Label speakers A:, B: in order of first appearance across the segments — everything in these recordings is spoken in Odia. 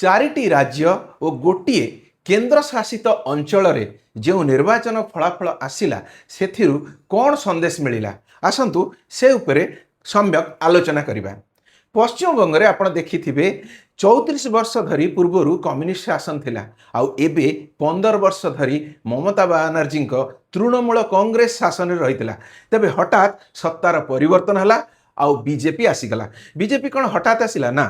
A: ଚାରିଟି ରାଜ୍ୟ ଓ ଗୋଟିଏ କେନ୍ଦ୍ରଶାସିତ ଅଞ୍ଚଳରେ ଯେଉଁ ନିର୍ବାଚନ ଫଳାଫଳ ଆସିଲା, ସେଥିରୁ କ'ଣ ସନ୍ଦେଶ ମିଳିଲା, ଆସନ୍ତୁ ସେ ଉପରେ ସମ୍ୟକ ଆଲୋଚନା କରିବା। ପଶ୍ଚିମବଙ୍ଗରେ ଆପଣ ଦେଖିଥିବେ, 34 ବର୍ଷ ଧରି ପୂର୍ବରୁ କମ୍ୟୁନିଷ୍ଟ ଶାସନ ଥିଲା ଆଉ ଏବେ 15 ବର୍ଷ ଧରି ମମତା ବାନାର୍ଜୀଙ୍କ ତୃଣମୂଳ କଂଗ୍ରେସ ଶାସନରେ ରହିଥିଲା। ତେବେ ହଠାତ୍ ସତ୍ତାର ପରିବର୍ତ୍ତନ ହେଲା ଆଉ ବିଜେପି ଆସିଗଲା। ବିଜେପି କ'ଣ ହଠାତ୍ ଆସିଲା? ନା,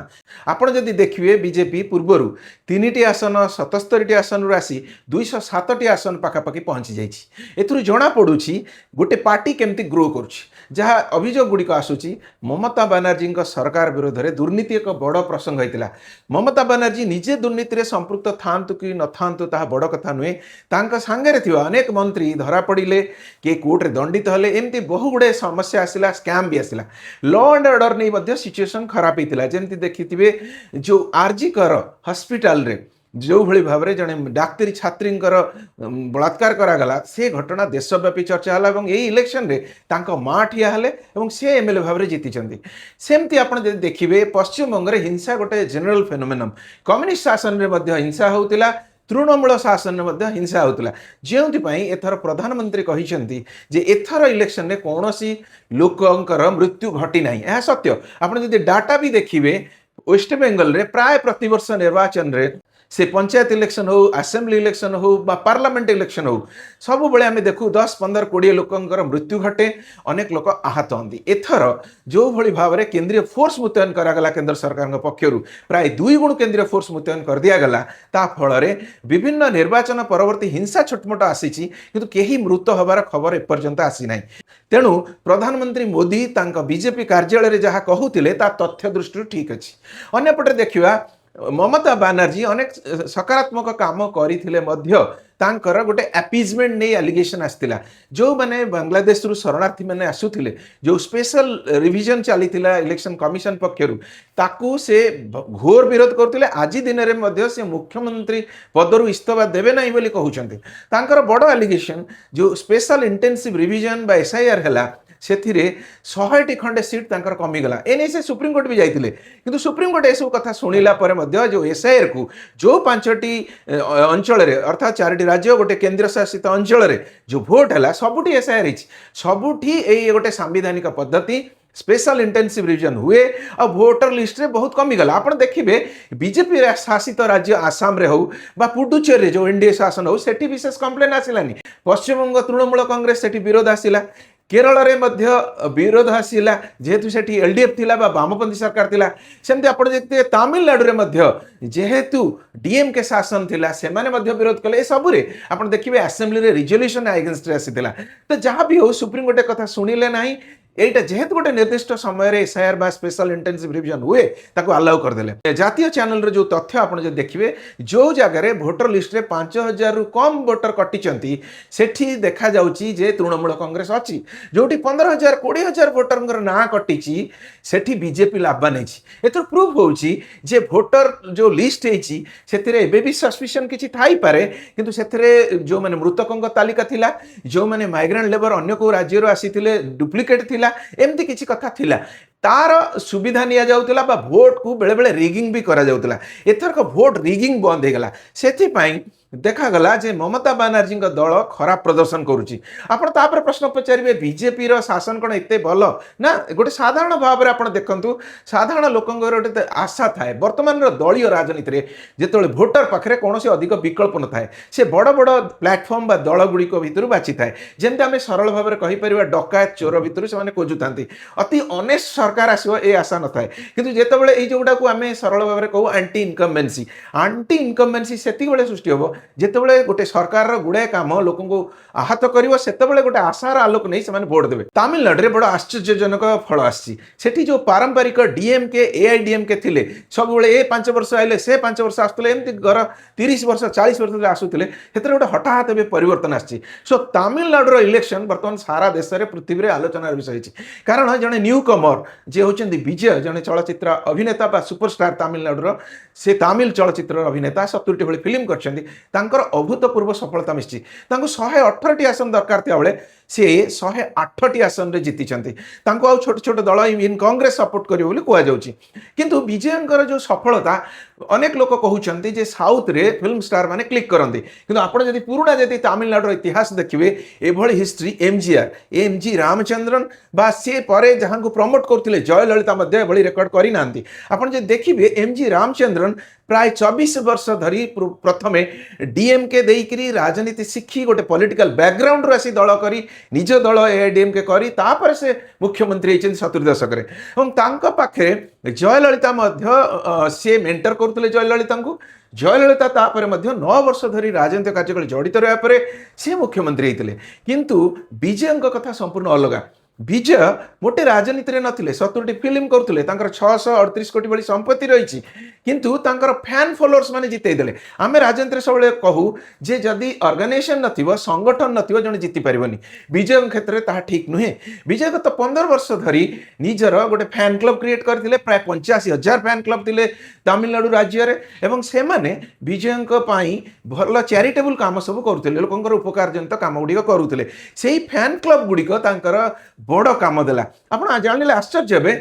A: ଆପଣ ଯଦି ଦେଖିବେ, ବିଜେପି ପୂର୍ବରୁ ତିନିଟି ଆସନ, 77ଟି ଆସନରୁ ଆସି 207ଟି ଆସନ ପାଖାପାଖି ପହଞ୍ଚି ଯାଇଛି। ଏଥିରୁ ଜଣାପଡ଼ୁଛି ଗୋଟେ ପାର୍ଟି କେମିତି ଗ୍ରୋ କରୁଛି। ଯାହା ଅଭିଯୋଗ ଗୁଡ଼ିକ ଆସୁଛି ମମତା ବାନାର୍ଜୀଙ୍କ ସରକାର ବିରୋଧରେ, ଦୁର୍ନୀତି ଏକ ବଡ଼ ପ୍ରସଙ୍ଗ ହେଇଥିଲା। ମମତା ବାନାର୍ଜୀ ନିଜେ ଦୁର୍ନୀତିରେ ସମ୍ପୃକ୍ତ ଥାଆନ୍ତୁ କି ନଥାନ୍ତୁ, ତାହା ବଡ଼ କଥା ନୁହେଁ। ତାଙ୍କ ସାଙ୍ଗରେ ଥିବା ଅନେକ ମନ୍ତ୍ରୀ ଧରା ପଡ଼ିଲେ, କିଏ କୋର୍ଟରେ ଦଣ୍ଡିତ ହେଲେ, ଏମିତି ବହୁ ଗୁଡ଼ିଏ ସମସ୍ୟା ଆସିଲା, ସ୍କାମ୍ ବି ଆସିଲା। ଲ ଆଣ୍ଡ ଅର୍ଡର ନେଇ ମଧ୍ୟ ସିଚୁଏସନ୍ ଖରାପ ହେଇଥିଲା। ଯେମିତି ଦେଖିଥିବେ, ଯେଉଁ ଆର୍ଜିକର ହସ୍ପିଟାଲରେ ଯେଉଁଭଳି ଭାବରେ ଜଣେ ଡାକ୍ତରୀ ଛାତ୍ରୀଙ୍କର ବଳାତ୍କାର କରାଗଲା, ସେ ଘଟଣା ଦେଶବ୍ୟାପୀ ଚର୍ଚ୍ଚା ହେଲା ଏବଂ ଏଇ ଇଲେକ୍ସନରେ ତାଙ୍କ ମା ଠିଆ ହେଲେ ଏବଂ ସେ ଏମଏଲଏ ଭାବରେ ଜିତିଛନ୍ତି। ସେମିତି ଆପଣ ଯଦି ଦେଖିବେ, ପଶ୍ଚିମବଙ୍ଗରେ ହିଂସା ଗୋଟେ ଜେନେରାଲ ଫେନୋମେନମ୍। କମ୍ୟୁନିଷ୍ଟ ଶାସନରେ ମଧ୍ୟ ହିଂସା ହେଉଥିଲା, ତୃଣମୂଳ ଶାସନରେ ମଧ୍ୟ ହିଂସା ହେଉଥିଲା। ଯେଉଁଥିପାଇଁ ଏଥର ପ୍ରଧାନମନ୍ତ୍ରୀ କହିଛନ୍ତି ଯେ ଏଥର ଇଲେକ୍ସନରେ କୌଣସି ଲୋକଙ୍କର ମୃତ୍ୟୁ ଘଟିନାହିଁ। ଏହା ସତ୍ୟ। ଆପଣ ଯଦି ଡାଟା ବି ଦେଖିବେ, ୱେଷ୍ଟବେଙ୍ଗଲରେ ପ୍ରାୟ ପ୍ରତିବର୍ଷ ନିର୍ବାଚନରେ, ସେ ପଞ୍ଚାୟତ ଇଲେକ୍ସନ ହଉ, ଆସେମ୍ବଲି ଇଲେକ୍ସନ ହଉ ବା ପାର୍ଲାମେଣ୍ଟ ଇଲେକ୍ସନ ହଉ, ସବୁବେଳେ ଆମେ ଦେଖୁ 10, 15, 20 ଲୋକଙ୍କର ମୃତ୍ୟୁ ଘଟେ, ଅନେକ ଲୋକ ଆହତ ହୁଅନ୍ତି। ଏଥର ଯେଉଁଭଳି ଭାବରେ କେନ୍ଦ୍ରୀୟ ଫୋର୍ସ ମୁତୟନ କରାଗଲା, କେନ୍ଦ୍ର ସରକାରଙ୍କ ପକ୍ଷରୁ ପ୍ରାୟ ଦୁଇ ଗୁଣ କେନ୍ଦ୍ରୀୟ ଫୋର୍ସ ମୁତୟନ କରିଦିଆଗଲା, ତା ଫଳରେ ବିଭିନ୍ନ ନିର୍ବାଚନ ପରବର୍ତ୍ତୀ ହିଂସା ଛୋଟମୋଟ ଆସିଛି, କିନ୍ତୁ କେହି ମୃତ ହେବାର ଖବର ଏପର୍ଯ୍ୟନ୍ତ ଆସିନାହିଁ। ତେଣୁ ପ୍ରଧାନମନ୍ତ୍ରୀ ମୋଦି ତାଙ୍କ ବିଜେପି କାର୍ଯ୍ୟାଳୟରେ ଯାହା କହୁଥିଲେ, ତା ତଥ୍ୟ ଦୃଷ୍ଟିରୁ ଠିକ୍ ଅଛି। ଅନ୍ୟପଟେ ଦେଖିବା, ମମତା ବାନାର୍ଜୀ ଅନେକ ସକାରାତ୍ମକ କାମ କରିଥିଲେ ମଧ୍ୟ ତାଙ୍କର ଗୋଟେ ଆପିଜମେଣ୍ଟ ନେଇ ଆଲିଗେସନ ଆସିଥିଲା। ଯେଉଁମାନେ ବାଂଲାଦେଶରୁ ଶରଣାର୍ଥୀମାନେ ଆସୁଥିଲେ, ଯେଉଁ ସ୍ପେଶାଲ ରିଭିଜନ ଚାଲିଥିଲା ଇଲେକ୍ସନ କମିଶନ ପକ୍ଷରୁ, ତାକୁ ସେ ଘୋର ବିରୋଧ କରୁଥିଲେ। ଆଜି ଦିନରେ ମଧ୍ୟ ସେ ମୁଖ୍ୟମନ୍ତ୍ରୀ ପଦରୁ ଇସ୍ତଫା ଦେବେ ନାହିଁ ବୋଲି କହୁଛନ୍ତି। ତାଙ୍କର ବଡ଼ ଆଲିଗେସନ, ଯେଉଁ ସ୍ପେଶାଲ ଇଣ୍ଟେନ୍ସିଭ ରିଭିଜନ ବା ଏସ୍ଆଇଆର୍ ହେଲା, ସେଥିରେ 100ଟି ଖଣ୍ଡେ ସିଟ୍ ତାଙ୍କର କମିଗଲା। ଏନେଇ ସେ ସୁପ୍ରିମକୋର୍ଟ ବି ଯାଇଥିଲେ। କିନ୍ତୁ ସୁପ୍ରିମକୋର୍ଟ ଏସବୁ କଥା ଶୁଣିଲା ପରେ ମଧ୍ୟ ଯେଉଁ ଏସ୍ଆଇଆର୍କୁ ଯେଉଁ ପାଞ୍ଚଟି ଅଞ୍ଚଳରେ, ଅର୍ଥାତ୍ ଚାରିଟି ରାଜ୍ୟ, ଗୋଟେ କେନ୍ଦ୍ର ଶାସିତ ଅଞ୍ଚଳରେ ଯେଉଁ ଭୋଟ ହେଲା, ସବୁଠି ଏସ୍ଆଇଆର୍ ହେଇଛି। ସବୁଠି ଏଇ ଗୋଟେ ସାମ୍ବିଧାନିକ ପଦ୍ଧତି ସ୍ପେଶାଲ ଇଣ୍ଟେନ୍ସିଭ ରିଭିଜନ ହୁଏ ଆଉ ଭୋଟର ଲିଷ୍ଟରେ ବହୁତ କମିଗଲା। ଆପଣ ଦେଖିବେ, ବିଜେପି ଶାସିତ ରାଜ୍ୟ ଆସାମରେ ହଉ ବା ପୁଡୁଚେରୀରେ ଯେଉଁ ଏନଡିଏ ଶାସନ ହଉ, ସେଠି ବିଶେଷ କମ୍ପ୍ଲେନ୍ ଆସିଲାନି। ପଶ୍ଚିମବଙ୍ଗ ତୃଣମୂଳ କଂଗ୍ରେସ, ସେଠି ବିରୋଧ ଆସିଲା। କେରଳରେ ମଧ୍ୟ ବିରୋଧ ଆସିଲା, ଯେହେତୁ ସେଠି ଏଲ୍ଡିଏଫ୍ ଥିଲା ବା ବାମପନ୍ଥୀ ସରକାର ଥିଲା। ସେମିତି ଆପଣ ଦେଖିଥିବେ, ତାମିଲନାଡୁରେ ମଧ୍ୟ ଯେହେତୁ ଡିଏମ୍କେ ଶାସନ ଥିଲା, ସେମାନେ ମଧ୍ୟ ବିରୋଧ କଲେ। ଏସବୁରେ ଆପଣ ଦେଖିବେ, ଆସେମ୍ବଲିରେ ରିଜଲ୍ୟୁସନ ଏଗେନଷ୍ଟରେ ଆସିଥିଲା। ତ ଯାହା ବି ହଉ, ସୁପ୍ରିମକୋର୍ଟ କଥା ଶୁଣିଲେ ନାହିଁ। ଏଇଟା ଯେହେତୁ ଗୋଟେ ନିର୍ଦ୍ଦିଷ୍ଟ ସମୟରେ ଏସ୍ଆଇଆର୍ ବା ସ୍ପେଶାଲ ଇଣ୍ଟେନ୍ସିଭ ରିଭିଜନ ହୁଏ, ତାକୁ ଆଲାଉ କରିଦେଲେ। ଜାତୀୟ ଚ୍ୟାନେଲର ଯେଉଁ ତଥ୍ୟ ଆପଣ ଯଦି ଦେଖିବେ, ଯେଉଁ ଜାଗାରେ ଭୋଟର ଲିଷ୍ଟରେ 5000ରୁ କମ୍ ଭୋଟର କଟିଛନ୍ତି, ସେଠି ଦେଖାଯାଉଛି ଯେ ତୃଣମୂଳ କଂଗ୍ରେସ ଅଛି। ଯେଉଁଠି 15,000, 20,000 ଭୋଟରଙ୍କର ନାଁ କଟିଛି, ସେଠି ବିଜେପି ଲାଭବାନ ହେଇଛି। ଏଥିରୁ ପ୍ରୁଫ୍ ହେଉଛି ଯେ ଭୋଟର ଯେଉଁ ଲିଷ୍ଟ ହେଇଛି, ସେଥିରେ ଏବେ ବି ସସ୍ପିସନ୍ କିଛି ଥାଇପାରେ, କିନ୍ତୁ ସେଥିରେ ଯେଉଁମାନେ ମୃତକଙ୍କ ତାଲିକା ଥିଲା, ଯେଉଁମାନେ ମାଇଗ୍ରାଣ୍ଟ ଲେବର ଅନ୍ୟ କେଉଁ ରାଜ୍ୟରୁ ଆସିଥିଲେ, ଡୁପ୍ଲିକେଟ୍ ଥିଲା, ଏମିତି କିଛି କଥା ଥିଲା, ତାର ସୁବିଧା ନିଆଯାଉଥିଲା ବା ଭୋଟକୁ ବେଳେବେଳେ ରିଗିଂ ବି କରାଯାଉଥିଲା। ଏଥରକ ଭୋଟ ରିଗିଂ ବନ୍ଦ ହେଇଗଲା। ସେଥିପାଇଁ ଦେଖାଗଲା ଯେ ମମତା ବାନାର୍ଜୀଙ୍କ ଦଳ ଖରାପ ପ୍ରଦର୍ଶନ କରୁଛି। ଆପଣ ତାପରେ ପ୍ରଶ୍ନ ପଚାରିବେ, ବିଜେପିର ଶାସନ କ'ଣ ଏତେ ଭଲ? ନା, ଗୋଟେ ସାଧାରଣ ଭାବରେ ଆପଣ ଦେଖନ୍ତୁ, ସାଧାରଣ ଲୋକଙ୍କର ଗୋଟେ ଆଶା ଥାଏ। ବର୍ତ୍ତମାନର ଦଳୀୟ ରାଜନୀତିରେ ଯେତେବେଳେ ଭୋଟର ପାଖରେ କୌଣସି ଅଧିକ ବିକଳ୍ପ ନଥାଏ, ସେ ବଡ଼ ବଡ଼ ପ୍ଲାଟଫର୍ମ ବା ଦଳ ଗୁଡ଼ିକ ଭିତରୁ ବାଛିଥାଏ। ଯେମିତି ଆମେ ସରଳ ଭାବରେ କହିପାରିବା, ଡକାୟତ ଚୋର ଭିତରୁ ସେମାନେ ଖୋଜୁଥାନ୍ତି। ଅତି ଅନେଷ୍ଟ ସରକାର ଆସିବ, ଏ ଆଶା ନଥାଏ। କିନ୍ତୁ ଯେତେବେଳେ ଏଇ ଯେଉଁଟାକୁ ଆମେ ସରଳ ଭାବରେ କହୁ ଆଣ୍ଟି ଇନକମ୍ବେନ୍ସି, ଆଣ୍ଟି ଇନକମ୍ବେନ୍ସି ସେତିକିବେଳେ ସୃଷ୍ଟି ହେବ ଯେତେବେଳେ ଗୋଟେ ସରକାରର ଗୁଡ଼ାଏ କାମ ଲୋକଙ୍କୁ ଆହତ କରିବ। ସେତେବେଳେ ଗୋଟେ ଆଶାର ଆଲୋକ ନେଇ ସେମାନେ ଭୋଟ ଦେବେ। ତାମିଲନାଡୁରେ ବଡ଼ ଆଶ୍ଚର୍ଯ୍ୟଜନକ ଫଳ ଆସିଛି। ସେଠି ଯେଉଁ ପାରମ୍ପରିକ ଡିଏମ୍କେ, ଏଆଇଡିଏମ୍କେ ଥିଲେ, ସବୁବେଳେ ଏ 5 ବର୍ଷ ଆଇଲେ ସେ 5 ବର୍ଷ ଆସୁଥିଲେ, ଏମିତି ଗର 30 ବର୍ଷ, 40 ବର୍ଷ ଧରି ଆସୁଥିଲେ, ସେଥିରେ ଗୋଟେ ହଠାତ୍ ଏବେ ପରିବର୍ତ୍ତନ ଆସିଛି। ସୋ ତାମିଲନାଡୁର ଇଲେକ୍ସନ ବର୍ତ୍ତମାନ ସାରା ଦେଶରେ, ପୃଥିବୀରେ ଆଲୋଚନାର ବିଷୟ ହେଇଛି। କାରଣ ଜଣେ ନ୍ୟୁ କମର, ଯିଏ ହେଉଛନ୍ତି ବିଜୟ, ଜଣେ ଚଳଚ୍ଚିତ୍ର ଅଭିନେତା ବା ସୁପରଷ୍ଟାର ତାମିଲନାଡୁର, ସେ ତାମିଲ ଚଳଚ୍ଚିତ୍ରର ଅଭିନେତା, 70ଟି ଭଳି ଫିଲ୍ମ କରିଛନ୍ତି। ତାଙ୍କର ଅଭୂତପୂର୍ବ ସଫଳତା ମିଶିଛି। ତାଙ୍କୁ 118ଟି ଆସନ ଦରକାର ଥିବାବେଳେ ସେ 108ଟି ଆସନରେ ଜିତିଛନ୍ତି। ତାଙ୍କୁ ଆଉ ଛୋଟ ଛୋଟ ଦଳ, ଇନ୍ କଂଗ୍ରେସ ସପୋର୍ଟ କରିବ ବୋଲି କୁହାଯାଉଛି। କିନ୍ତୁ ବିଜୟଙ୍କର ଯେଉଁ ସଫଳତା, ଅନେକ ଲୋକ କହୁଛନ୍ତି ଯେ ସାଉଥରେ ଫିଲ୍ମ ଷ୍ଟାର ମାନେ କ୍ଲିକ୍ କରନ୍ତି। କିନ୍ତୁ ଆପଣ ଯଦି ପୁରୁଣା ଯଦି ତାମିଲନାଡୁର ଇତିହାସ ଦେଖିବେ, ଏଭଳି history MGR, M G Ramachandran ବା ସେ ପରେ ଯାହାଙ୍କୁ ପ୍ରମୋଟ କରୁଥିଲେ ଜୟଲଳିତା ମଧ୍ୟ ଏଭଳି ରେକର୍ଡ କରିନାହାନ୍ତି। ଆପଣ ଯଦି ଦେଖିବେ, ଏମ୍ ଜି ରାମଚନ୍ଦ୍ରନ ପ୍ରାୟ 24 ବର୍ଷ ଧରି ପ୍ରଥମେ ଡିଏମ୍କେ ଦେଇକରି ରାଜନୀତି ଶିଖି, ଗୋଟେ ପଲିଟିକାଲ ବ୍ୟାକଗ୍ରାଉଣ୍ଡରୁ ଆସି ଦଳ କରି, ନିଜ ଦଳ ଏଆଇଡିଏମ୍କେ କରି, ତାପରେ ସେ ମୁଖ୍ୟମନ୍ତ୍ରୀ ହେଇଛନ୍ତି 70 ଦଶକରେ। ଏବଂ ତାଙ୍କ ପାଖରେ ଜୟଲଳିତା ମଧ୍ୟ ସିଏ ମେଣ୍ଟର କରୁଥିଲେ ଜୟଲଳିତାଙ୍କୁ। ଜୟଲଳିତା ତାପରେ ମଧ୍ୟ 9 ବର୍ଷ ଧରି ରାଜନୈତିକ କାର୍ଯ୍ୟକାଳ ଜଡ଼ିତ ରହିବା ପରେ ସେ ମୁଖ୍ୟମନ୍ତ୍ରୀ ହେଇଥିଲେ। କିନ୍ତୁ ବିଜୟଙ୍କ କଥା ସମ୍ପୂର୍ଣ୍ଣ ଅଲଗା। ବିଜୟ ମୋଟେ ରାଜନୀତିରେ ନଥିଲେ, 70ଟି ଫିଲ୍ମ କରୁଥିଲେ, ତାଙ୍କର 638 କୋଟି ଭଳି ସମ୍ପତ୍ତି ରହିଛି, କିନ୍ତୁ ତାଙ୍କର ଫ୍ୟାନ୍ ଫଲୋଅର୍ସ ମାନେ ଜିତେଇ ଦେଲେ। ଆମେ ରାଜନୀତିରେ ସବୁବେଳେ କହୁ ଯେ ଯଦି ଅର୍ଗାନାଇଜେସନ ନଥିବ, ସଂଗଠନ ନଥିବ, ଜଣେ ଜିତି ପାରିବନି। ବିଜୟଙ୍କ କ୍ଷେତ୍ରରେ ତାହା ଠିକ୍ ନୁହେଁ। ବିଜୟ ଗତ 15 ବର୍ଷ ଧରି ନିଜର ଗୋଟେ ଫ୍ୟାନ୍ କ୍ଲବ୍ କ୍ରିଏଟ୍ କରିଥିଲେ। ପ୍ରାୟ 85,000 ଫ୍ୟାନ୍ କ୍ଲବ୍ ଥିଲେ ତାମିଲନାଡୁ ରାଜ୍ୟରେ ଏବଂ ସେମାନେ ବିଜୟଙ୍କ ପାଇଁ ଭଲ ଚାରିଟେବୁଲ୍ କାମ ସବୁ କରୁଥିଲେ, ଲୋକଙ୍କର ଉପକାର ଜନିତ କାମ ଗୁଡ଼ିକ କରୁଥିଲେ। ସେଇ ଫ୍ୟାନ୍ କ୍ଲବ୍ ଗୁଡ଼ିକ ତାଙ୍କର ବଡ଼ କାମ ଦେଲା। ଆପଣ ଜାଣିଲେ ଆଶ୍ଚର୍ଯ୍ୟ ହେବେ,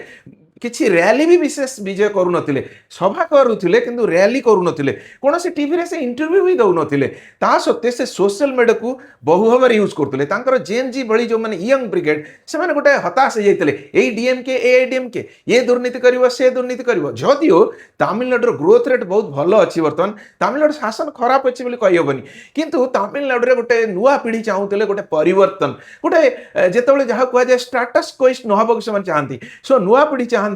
A: କିଛି ର୍ୟାଲି ବି ବିଶେଷ ବିଜୟ କରୁନଥିଲେ। ସଭା କରୁଥିଲେ କିନ୍ତୁ ର୍ୟାଲି କରୁନଥିଲେ। କୌଣସି ଟିଭିରେ ସେ ଇଣ୍ଟରଭ୍ୟୁ ବି ଦେଉନଥିଲେ। ତା ସତ୍ତ୍ୱେ ସେ ସୋସିଆଲ ମିଡ଼ିଆକୁ ବହୁ ଭାବରେ ୟୁଜ୍ କରୁଥିଲେ। ତାଙ୍କର ଜେନ୍ ଜି ଭଳି ଯେଉଁମାନେ ୟଙ୍ଗ ବ୍ରିଗେଡ୍, ସେମାନେ ଗୋଟେ ହତାଶ ହେଇଯାଇଥିଲେ। ଏଇ ଡିଏମ୍କେ, ଏଆଇଡିଏମ୍କେ, ଇଏ ଦୁର୍ନୀତି କରିବ, ସେ ଦୁର୍ନୀତି କରିବ। ଯଦିଓ ତାମିଲନାଡୁର ଗ୍ରୋଥ୍ ରେଟ୍ ବହୁତ ଭଲ ଅଛି ବର୍ତ୍ତମାନ, ତାମିଲନାଡୁ ଶାସନ ଖରାପ ଅଛି ବୋଲି କହିହେବନି, କିନ୍ତୁ ତାମିଲନାଡୁରେ ଗୋଟେ ନୂଆ ପିଢ଼ି ଚାହୁଁଥିଲେ ଗୋଟେ ପରିବର୍ତ୍ତନ। ଗୋଟେ ଯେତେବେଳେ ଯାହା କୁହାଯାଏ ଷ୍ଟାଟସ୍ କ୍ୱୋ ନ ହେବାକୁ ସେମାନେ ଚାହାନ୍ତି। ସୋ ନୂଆ ପିଢ଼ି ଚାହାନ୍ତି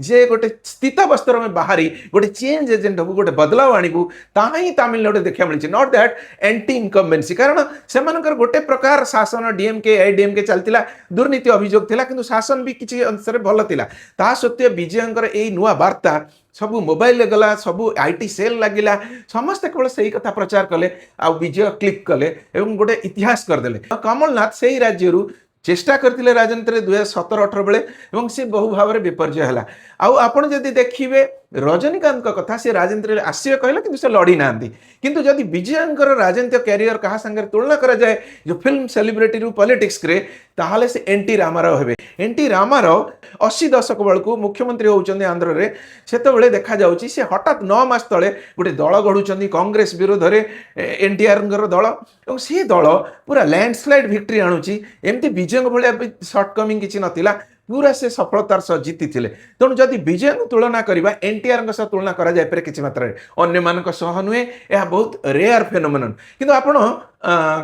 A: ଯେ ଗୋଟେ ସ୍ଥିତାବସ୍ଥାରୁ ଆମେ ବାହାରି ଗୋଟେ ଚେଞ୍ଜ ଏଜେଣ୍ଟ ହବୁ, ଗୋଟେ ବଦଲାव ଆଣିବୁ। ତାହା ହିଁ ତାମିଲନାଡୁରେ ଦେଖିବାକୁ ମିଳିଛି, not that anti ଇନକମ୍ବେନ୍ସି। କାରଣ ସେମାନଙ୍କର ଗୋଟେ ପ୍ରକାର ଶାସନ ଡିଏମ୍କେ, ଏଆଇଡିଏମ୍କେ ଚାଲିଥିଲା, ଦୁର୍ନୀତି ଅଭିଯୋଗ ଥିଲା, କିନ୍ତୁ ଶାସନ ବି କିଛି ଅଂଶରେ ଭଲ ଥିଲା। ତା ସତ୍ତ୍ୱେ ବିଜୟଙ୍କର ଏଇ ନୂଆ ବାର୍ତ୍ତା ସବୁ ମୋବାଇଲରେ ଗଲା, ସବୁ IT cell ଲାଗିଲା, ସମସ୍ତେ କେବଳ ସେଇ କଥା ପ୍ରଚାର କଲେ ଆଉ ବିଜୟ କ୍ଲିକ୍ କଲେ ଏବଂ ଗୋଟେ ଇତିହାସ କରିଦେଲେ। କମଲନାଥ ସେଇ ରାଜ୍ୟରୁ ଚେଷ୍ଟା କରିଥିଲେ ରାଜନୀତିରେ 2017-18 ବେଳେ ଏବଂ ସେ ବହୁ ଭାବରେ ବିପର୍ଯ୍ୟୟ ହେଲା। ଆଉ ଆପଣ ଯଦି ଦେଖିବେ ରଜନୀକାନ୍ତଙ୍କ କଥା, ସେ ରାଜନୀତିରେ ଆସିବେ କହିଲେ, କିନ୍ତୁ ସେ ଲଢ଼ି ନାହାନ୍ତି। କିନ୍ତୁ ଯଦି ବିଜୟଙ୍କର ରାଜନୀତିକ କ୍ୟାରିୟର କାହା ସାଙ୍ଗରେ ତୁଳନା କରାଯାଏ, ଯେଉଁ ଫିଲ୍ମ ସେଲିବ୍ରିଟିରୁ ପଲିଟିକ୍ସରେ, ତାହେଲେ ସେ ଏନ୍ ଟି ରାମାରାଓ ହେବେ। ଏନ୍ ଟି ରାମାରାଓ 80 ଦଶକ ବେଳକୁ ମୁଖ୍ୟମନ୍ତ୍ରୀ ହେଉଛନ୍ତି ଆନ୍ଧ୍ରରେ। ସେତେବେଳେ ଦେଖାଯାଉଛି ସେ ହଠାତ୍ 9 ମାସ ତଳେ ଗୋଟେ ଦଳ ଗଢ଼ୁଛନ୍ତି କଂଗ୍ରେସ ବିରୋଧରେ, ଏନ୍ ଟି ଆର୍ଙ୍କର ଦଳ, ଏବଂ ସେ ଦଳ ପୁରା ଲ୍ୟାଣ୍ଡସ୍ଲାଇଡ୍ ଭିକ୍ଟ୍ରି ଆଣୁଛି। ଏମିତି ବିଜୟଙ୍କ ଭଳିଆ ବି ସର୍ଟ କମିଂ କିଛି ନଥିଲା, ପୁରା ସେ ସଫଳତାର ସହ ଜିତିଥିଲେ। ତେଣୁ ଯଦି ବିଜୟଙ୍କୁ ତୁଳନା କରିବା, ଏନ୍ ଟି ଆର୍ଙ୍କ ସହ ତୁଳନା କରାଯାଇପାରେ କିଛି ମାତ୍ରାରେ, ଅନ୍ୟମାନଙ୍କ ସହ ନୁହେଁ। ଏହା ବହୁତ ରେୟାର ଫେନୋମେନନ୍। କିନ୍ତୁ ଆପଣ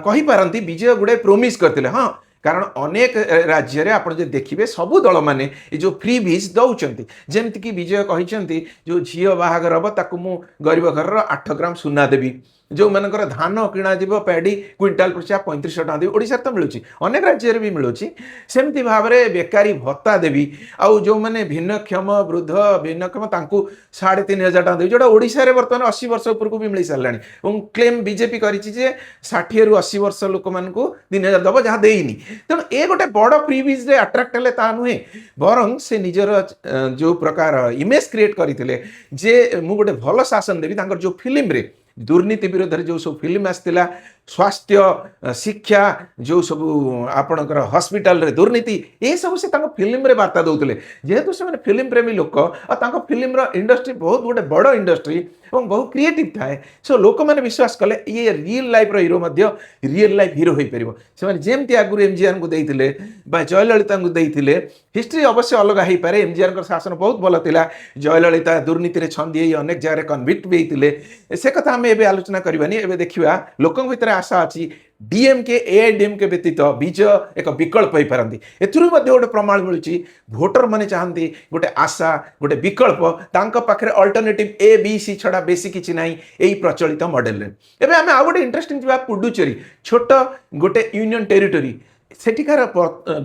A: କହିପାରନ୍ତି ବିଜୟ ଗୁଡ଼ାଏ ପ୍ରୋମିସ୍ କରିଥିଲେ। ହଁ, କାରଣ ଅନେକ ରାଜ୍ୟରେ ଆପଣ ଯଦି ଦେଖିବେ, ସବୁ ଦଳମାନେ ଏ ଯେଉଁ ଫ୍ରି ଭିଜ୍ ଦେଉଛନ୍ତି। ଯେମିତିକି ବିଜୟ କହିଛନ୍ତି, ଯେଉଁ ଝିଅ ବାହାଘର ହେବ ତାକୁ ମୁଁ ଗରିବ ଘରର 8 ଗ୍ରାମ ସୁନା ଦେବି, ଯେଉଁମାନଙ୍କର ଧାନ କିଣାଯିବ ପ୍ୟାଡି କୁଇଣ୍ଟାଲ ପିଛା 3500 ଟଙ୍କା ଦେବି। ଓଡ଼ିଶାରେ ତ ମିଳୁଛି, ଅନେକ ରାଜ୍ୟରେ ବି ମିଳୁଛି। ସେମିତି ଭାବରେ ବେକାରୀ ଭତ୍ତା ଦେବି ଆଉ ଯେଉଁମାନେ ଭିନ୍ନକ୍ଷମ, ବୃଦ୍ଧ ଭିନ୍ନକ୍ଷମ, ତାଙ୍କୁ 3500 ଟଙ୍କା ଦେବି, ଯେଉଁଟା ଓଡ଼ିଶାରେ ବର୍ତ୍ତମାନ 80 ବର୍ଷ ଉପରକୁ ବି ମିଳି ସାରିଲାଣି। ଏବଂ କ୍ଲେମ୍ ବିଜେପି କରିଛି ଯେ 60ରୁ 80 ବର୍ଷ ଲୋକମାନଙ୍କୁ 3000 ଦେବ, ଯାହା ଦେଇନି। ତେଣୁ ଏ ଗୋଟେ ବଡ଼ ଫ୍ରି ଭିଜ୍ରେ ଆଟ୍ରାକ୍ଟ ହେଲେ ତାହା ନୁହେଁ, ବରଂ ସେ ନିଜର ଯେଉଁ ପ୍ରକାର ଇମେଜ୍ କ୍ରିଏଟ୍ କରିଥିଲେ ଯେ ମୁଁ ଗୋଟେ ଭଲ ଶାସନ ଦେବି, ତାଙ୍କର ଯେଉଁ ଫିଲ୍ମରେ ଦୁର୍ନୀତି ବିରୋଧରେ ଯେଉଁ ସବୁ ଫିଲ୍ମ ଆସିଥିଲା, ସ୍ୱାସ୍ଥ୍ୟ, ଶିକ୍ଷା, ଯେଉଁ ସବୁ ଆପଣଙ୍କର ହସ୍ପିଟାଲରେ ଦୁର୍ନୀତି, ଏସବୁ ସେ ତାଙ୍କ ଫିଲ୍ମରେ ବାର୍ତ୍ତା ଦେଉଥିଲେ। ଯେହେତୁ ସେମାନେ ଫିଲ୍ମ ପ୍ରେମୀ ଲୋକ ଆଉ ତାଙ୍କ ଫିଲ୍ମର ଇଣ୍ଡଷ୍ଟ୍ରି ବହୁତ ଗୋଟେ ବଡ଼ ଇଣ୍ଡଷ୍ଟ୍ରି ଏବଂ ବହୁ କ୍ରିଏଟିଭ୍ ଥାଏ, ସୋ ଲୋକମାନେ ବିଶ୍ୱାସ କଲେ ଇଏ ରିଏଲ୍ ଲାଇଫ୍ର ହିରୋ ମଧ୍ୟ ରିଏଲ୍ ଲାଇଫ୍ ହିରୋ ହୋଇପାରିବ। ସେମାନେ ଯେମିତି ଆଗରୁ ଏମ୍ଜିଆର୍ଙ୍କୁ ଦେଇଥିଲେ ବା ଜୟଲଳିତାଙ୍କୁ ଦେଇଥିଲେ, ହିଷ୍ଟ୍ରି ଅବଶ୍ୟ ଅଲଗା ହେଇପାରେ। ଏମ୍ଜିଆର୍ଙ୍କର ଶାସନ ବହୁତ ଭଲ ଥିଲା, ଜୟଲଳିତା ଦୁର୍ନୀତିରେ ଛନ୍ଦି ହେଇ ଅନେକ ଜାଗାରେ କନଭିକ୍ଟ ବି ହେଇଥିଲେ। ସେ କଥା ଆମେ ଏବେ ଆଲୋଚନା କରିବାନି। ଏବେ ଦେଖିବା, ଲୋକଙ୍କ ଭିତରେ ଆଶା ଅଛି, ଡିଏମ୍କେ, ଏଆଇଡିଏମ୍କେ ବ୍ୟତୀତ ବିଜୟ ଏକ ବିକଳ୍ପ ହେଇପାରନ୍ତି। ଏଥିରୁ ମଧ୍ୟ ଗୋଟେ ପ୍ରମାଣ ମିଳୁଛି, ଭୋଟର ମାନେ ଚାହାନ୍ତି ଗୋଟେ ଆଶା, ଗୋଟେ ବିକଳ୍ପ। ତାଙ୍କ ପାଖରେ ଅଲ୍ଟରନେଟିଭ୍ ଏ, ବି, ସି ଛଡ଼ା ବେଶୀ କିଛି ନାହିଁ ଏଇ ପ୍ରଚଳିତ ମଡେଲରେ। ଏବେ ଆମେ ଆଉ ଗୋଟେ ଇଣ୍ଟରେଷ୍ଟିଂ ଯିବା, ପୁଡୁଚେରୀ, ଛୋଟ ଗୋଟେ ୟୁନିୟନ ଟେରିଟୋରି। ସେଠିକାର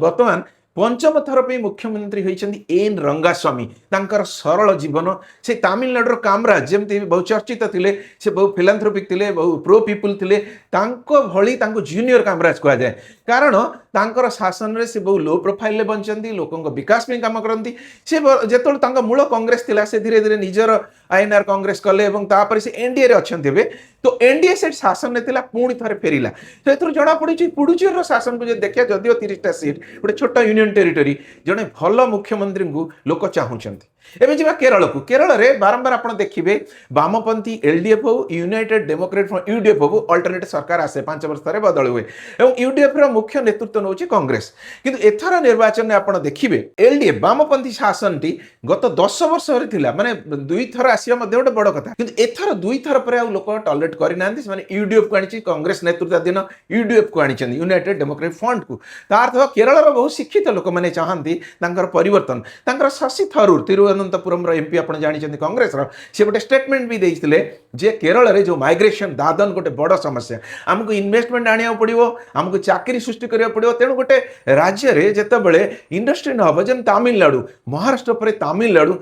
A: ବର୍ତ୍ତମାନ ପଞ୍ଚମ ଥର ପାଇଁ ମୁଖ୍ୟମନ୍ତ୍ରୀ ହୋଇଛନ୍ତି ଏନ୍ ରଙ୍ଗାସ୍ୱାମୀ। ତାଙ୍କର ସରଳ ଜୀବନ, ସେ ତାମିଲନାଡୁର କାମରାଜ ଯେମିତି ବହୁ ଚର୍ଚ୍ଚିତ ଥିଲେ, ସେ ବହୁ ଫିଲାନ୍ଥ୍ରୋପିକ୍ ଥିଲେ, ବହୁ ପ୍ରୋ ପିପୁଲ ଥିଲେ, ତାଙ୍କ ଭଳି ତାଙ୍କୁ ଜୁନିୟର କାମରାଜ କୁହାଯାଏ। କାରଣ ତାଙ୍କର ଶାସନରେ ସେ ବହୁ ଲୋ ପ୍ରୋଫାଇଲରେ ବଞ୍ଚନ୍ତି, ଲୋକଙ୍କ ବିକାଶ ପାଇଁ କାମ କରନ୍ତି। ସେ ଯେତେବେଳେ ତାଙ୍କ ମୂଳ କଂଗ୍ରେସ ଥିଲା, ସେ ଧୀରେ ଧୀରେ ନିଜର ଆଇଏନ୍ଆର୍ କଂଗ୍ରେସ କଲେ ଏବଂ ତାପରେ ସେ ଏନ୍ଡିଏରେ ଅଛନ୍ତି ଏବେ। ତ ଏନ୍ଡିଏ ସେଠି ଶାସନରେ ଥିଲା, ପୁଣି ଥରେ ଫେରିଲା। ତ ଏଥିରୁ ଜଣାପଡ଼ୁଛି, ପୁଡୁଚେରୀର ଶାସନକୁ ଯଦି ଦେଖିବା, ଯଦିଓ 30ଟା ସିଟ୍, ଗୋଟେ ଛୋଟ ୟୁନିୟନ ଟେରିଟୋରି, ଜଣେ ଭଲ ମୁଖ୍ୟମନ୍ତ୍ରୀଙ୍କୁ ଲୋକ ଚାହୁଁଛନ୍ତି। ଏବେ ଯିବା କେରଳକୁ। କେରଳରେ ବାରମ୍ବାର ଆପଣ ଦେଖିବେ, ବାମପନ୍ଥୀ ଏଲ୍ଡିଏଫ୍ ହଉ, ୟୁନାଇଟେଡ୍ ଡେମୋକ୍ରେଟ୍ ୟୁଡିଏଫ୍ ହଉ, ଅଲ୍ଟରନେଟ୍ ସରକାର ଆସେ, 5 ବର୍ଷ ଥରେ ବଦଳ ହୁଏ ଏବଂ ୟୁଡିଏଫ୍ର ମୁଖ୍ୟ ନେତୃତ୍ୱ ନେଉଛି କଂଗ୍ରେସ। କିନ୍ତୁ ଏଥର ନିର୍ବାଚନରେ ଆପଣ ଦେଖିବେ, ଏଲ୍ଡିଏଫ୍ ବାମପନ୍ଥୀ ଶାସନଟି ଗତ 10 ବର୍ଷ ଧରି ଥିଲା, ମାନେ ଦୁଇଥର ଆସିବା ମଧ୍ୟ ଗୋଟେ ବଡ଼ କଥା। କିନ୍ତୁ ଏଥର ଦୁଇଥର ପରେ ଆଉ ଲୋକ ଟଲରେଟ୍ କରିନାହାନ୍ତି। ସେମାନେ ୟୁଡିଏଫ୍କୁ ଆଣିଛି, କଂଗ୍ରେସ ନେତୃତ୍ୱାଧୀନ ୟୁଡିଏଫ୍କୁ ଆଣିଛନ୍ତି, ୟୁନାଇଟେଡ୍ ଡେମୋକ୍ରେଟ୍ ଫ୍ରଣ୍ଟକୁ। ତା ଅର୍ଥ କେରଳର ବହୁ ଶିକ୍ଷିତ ଲୋକମାନେ ଚାହାନ୍ତି ତାଙ୍କର ପରିବର୍ତ୍ତନ। ତାଙ୍କର ଶଶି ଥରୁର, ତିରୁଅନନ୍ତପୁରମର ଏମ୍ପି, ଆପଣ ଜାଣିଛନ୍ତି, କଂଗ୍ରେସର, ସେ ଗୋଟେ ଷ୍ଟେଟମେଣ୍ଟ ବି ଦେଇଥିଲେ ଯେ କେରଳରେ ଯେଉଁ ମାଇଗ୍ରେସନ, ଦାଦନ ଗୋଟେ ବଡ଼ ସମସ୍ୟା, ଆମକୁ ଇନଭେଷ୍ଟମେଣ୍ଟ ଆଣିବାକୁ ପଡ଼ିବ, ଆମକୁ ଚାକିରି ସୃଷ୍ଟି କରିବାକୁ ପଡ଼ିବ। ତେଣୁ ଗୋଟେ ରାଜ୍ୟରେ ଯେତେବେଳେ ଇଣ୍ଡଷ୍ଟ୍ରି ନ ହେବ, ଯେମିତି ତାମିଲନାଡ଼ୁ, ମହାରାଷ୍ଟ୍ର ପରେ ତାମିଲନାଡ଼ୁ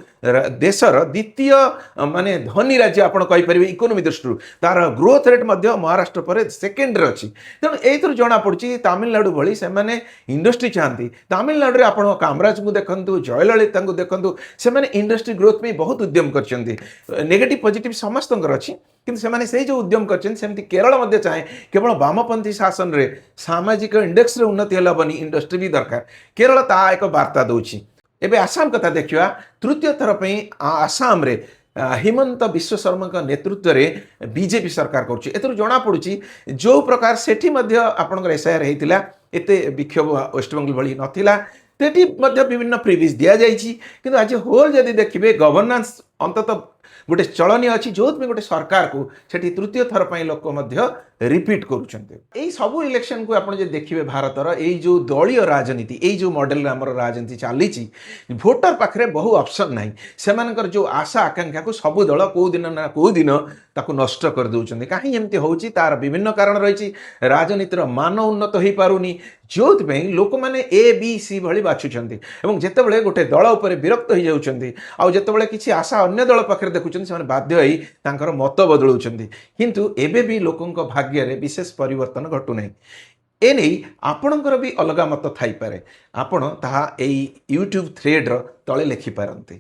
A: ଦେଶର ଦ୍ୱିତୀୟ ମାନେ ଧନୀ ରାଜ୍ୟ ଆପଣ କହିପାରିବେ ଇକୋନୋମି ଦୃଷ୍ଟିରୁ। ତାର ଗ୍ରୋଥ ରେଟ୍ ମଧ୍ୟ ମହାରାଷ୍ଟ୍ର ପରେ ସେକେଣ୍ଡରେ ଅଛି। ତେଣୁ ଏଇଥିରୁ ଜଣାପଡ଼ୁଛି, ତାମିଲନାଡ଼ୁ ଭଳି ସେମାନେ ଇଣ୍ଡଷ୍ଟ୍ରି ଚାହାନ୍ତି। ତାମିଲନାଡ଼ୁରେ ଆପଣ କାମରାଜଙ୍କୁ ଦେଖନ୍ତୁ, ଜୟଲଳିତାଙ୍କୁ ଦେଖନ୍ତୁ, ସେମାନେ ଇଣ୍ଡଷ୍ଟ୍ରି ଗ୍ରୋଥ ପାଇଁ ବହୁତ ଉଦ୍ୟମ କରିଛନ୍ତି। ନେଗେଟିଭ୍ ପଜିଟିଭ୍ ସମସ୍ତଙ୍କର ଅଛି, କିନ୍ତୁ ସେମାନେ ସେଇ ଯେଉଁ ଉଦ୍ୟମ କରିଛନ୍ତି, ସେମିତି କେରଳ ମଧ୍ୟ ଚାହେଁ। କେବଳ ବାମପନ୍ଥୀ ଶାସନରେ ସାମାଜିକ ଇଣ୍ଡେକ୍ସରେ ଉନ୍ନତି ହେଲେ ହେବନି, ଇଣ୍ଡଷ୍ଟ୍ରି ବି ଦରକାର। କେରଳ ତାହା ଏକ ବାର୍ତ୍ତା ଦେଉଛି। ଏବେ ଆସାମ କଥା ଦେଖିବା। ତୃତୀୟ ଥର ପାଇଁ ଆସାମରେ ହିମନ୍ତ ବିଶ୍ୱ ଶର୍ମାଙ୍କ ନେତୃତ୍ୱରେ ବିଜେପି ସରକାର କରୁଛି। ଏଥିରୁ ଜଣାପଡ଼ୁଛି, ଯେଉଁ ପ୍ରକାର ସେଠି ମଧ୍ୟ ଆପଣଙ୍କର ଏସ୍ଆଇଆର୍ ହେଇଥିଲା, ଏତେ ବିକ୍ଷୋଭ ୱେଷ୍ଟବେଙ୍ଗଲ ଭଳି ନଥିଲା। ସେଠି ମଧ୍ୟ ବିଭିନ୍ନ ଫ୍ରିବିଜ୍ ଦିଆଯାଇଛି। କିନ୍ତୁ ଆଜ୍ ଏ ହୋଲ୍ ଯଦି ଦେଖିବେ, ଗଭର୍ଣ୍ଣାନ୍ସ ଅନ୍ତତଃ ଗୋଟେ ଚଳନୀୟ ଅଛି, ଯେଉଁଥିପାଇଁ ଗୋଟେ ସରକାରକୁ ସେଠି ତୃତୀୟ ଥର ପାଇଁ ଲୋକ ମଧ୍ୟ ରିପିଟ୍ କରୁଛନ୍ତି। ଏଇ ସବୁ ଇଲେକ୍ସନକୁ ଆପଣ ଯଦି ଦେଖିବେ, ଭାରତର ଏଇ ଯେଉଁ ଦଳୀୟ ରାଜନୀତି, ଏଇ ଯେଉଁ ମଡେଲରେ ଆମର ରାଜନୀତି ଚାଲିଛି, ଭୋଟର ପାଖରେ ବହୁ ଅପସନ୍ ନାହିଁ। ସେମାନଙ୍କର ଯେଉଁ ଆଶା ଆକାଂକ୍ଷାକୁ ସବୁ ଦଳ କେଉଁ ଦିନ ନା କେଉଁ ଦିନ ତାକୁ ନଷ୍ଟ କରିଦେଉଛନ୍ତି। କାହିଁ ଏମିତି ହେଉଛି? ତାର ବିଭିନ୍ନ କାରଣ ରହିଛି। ରାଜନୀତିର ମାନ ଉନ୍ନତ ହୋଇପାରୁନି, ଯେଉଁଥିପାଇଁ ଲୋକମାନେ ଏ ବି ସି ଭଳି ବାଛୁଛନ୍ତି ଏବଂ ଯେତେବେଳେ ଗୋଟେ ଦଳ ଉପରେ ବିରକ୍ତ ହୋଇଯାଉଛନ୍ତି ଆଉ ଯେତେବେଳେ କିଛି ଆଶା ଅନ୍ୟ ଦଳ ପାଖରେ ଦେଖୁଛନ୍ତି, ସେମାନେ ବାଧ୍ୟ ହୋଇ ତାଙ୍କର ମତ ବଦଳାଉଛନ୍ତି। କିନ୍ତୁ ଏବେ ବି ଲୋକଙ୍କ ଭାଗ୍ୟରେ ବିଶେଷ ପରିବର୍ତ୍ତନ ଘଟୁନାହିଁ। ଏନେଇ ଆପଣଙ୍କର ବି ଅଲଗା ମତ ଥାଇପାରେ। ଆପଣ ତାହା ଏଇ ୟୁଟ୍ୟୁବ୍ ଥ୍ରେଡ୍ର ତଳେ ଲେଖିପାରନ୍ତି।